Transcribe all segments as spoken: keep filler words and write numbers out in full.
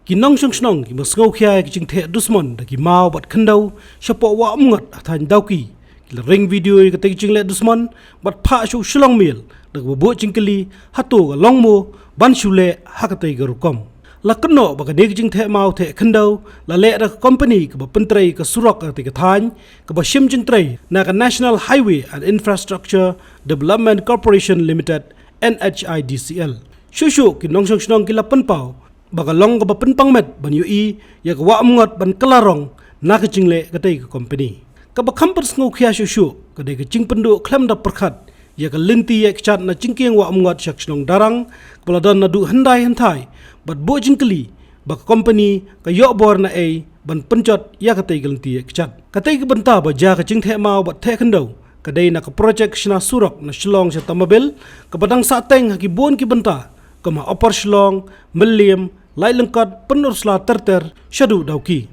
Ki nongshong shnong kiba sngewkhia ïa ki jingtheh dusmon da ki maw bad khyndew shapoh Wah Umngot ha thaiñ Dawki, ki la ring video ïa katei ka jingleh dusmon bad phah sha u shlong miel da kaba buh jingkylli hato ka long mo ban shu leh ha katei ka rukom. La kynnoh ba kane ka jingtheh maw theh khyndew la leh da ka kompani kaba pyntrei ka surok ha katei ka thaiñ, kaba shim jingtrei na ka National Highway and Infrastructure Development Corporation Limited, N H I D C L. Shuh shuh ki nongshong shnong ki la pynpaw ba ka long kaba pynpang met ban ïohi ïa ka Wah Umngot ban kylla rong na ka jingleh katei ka kompani. Kaba kham pynsngewkhia shuh shuh ka dei ka jingpynduh khlem da pyrkhat ïa ka lynti ïaid kjat na jingkieng Wah Umngot sha ka shnong Darrang, kaba la don naduh hyndai hynthai, bad buh jingkylli ba ka kompani ka ïoh bor naei ban pynjot ïa katei ka lynti ïaid kjat. Katei ka bynta ba jia ka jingtheh maw bad theh khyndew ka dei na ka projek shna surok na Shillong sha Tamabil, kaba dang sahteng ha ki bun ki bynta kum ha Upper Shillong, Mylliem, Laityngkot, Pynursla ter ter shaduh Dawki.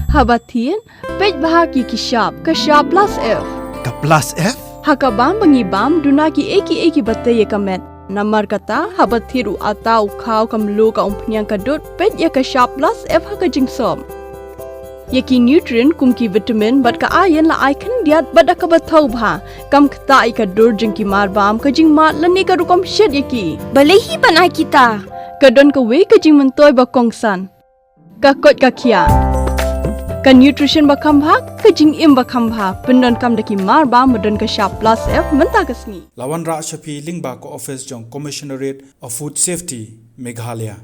Haba thied, peit bha ïa ki shap, ka shap plus F. Ka plus F? Ha ka bam ba ngi bam, duna kiei kiei kiba tei ïa ka met. Namar kata, haba thied u atta, u khaw, ka mluh, ka umphniang, ka dud, peit ïa ka shap plus F ha ka jingsop. Ïa ki nutrient kum ki vitamin bad ka iron la ai khyndiat bad da kaba thaw bha. Kam ktah ïa ka dur jong ki mar bam, ka jingmad lane ka rukom shet ïa ki. Balei hi ban ai kita? Ka don kawei ka jingmyntoi ba kongsan. Ka koit ka khiah. Ka nutrition ba kham bha, ka jingim ba kham bha. Pyndonkam da ki mar bam ba don ka shap plus F mynta ka sngi. La wanrah sha phi lyngba ka office jong Commissionerate of Food Safety, Meghalaya.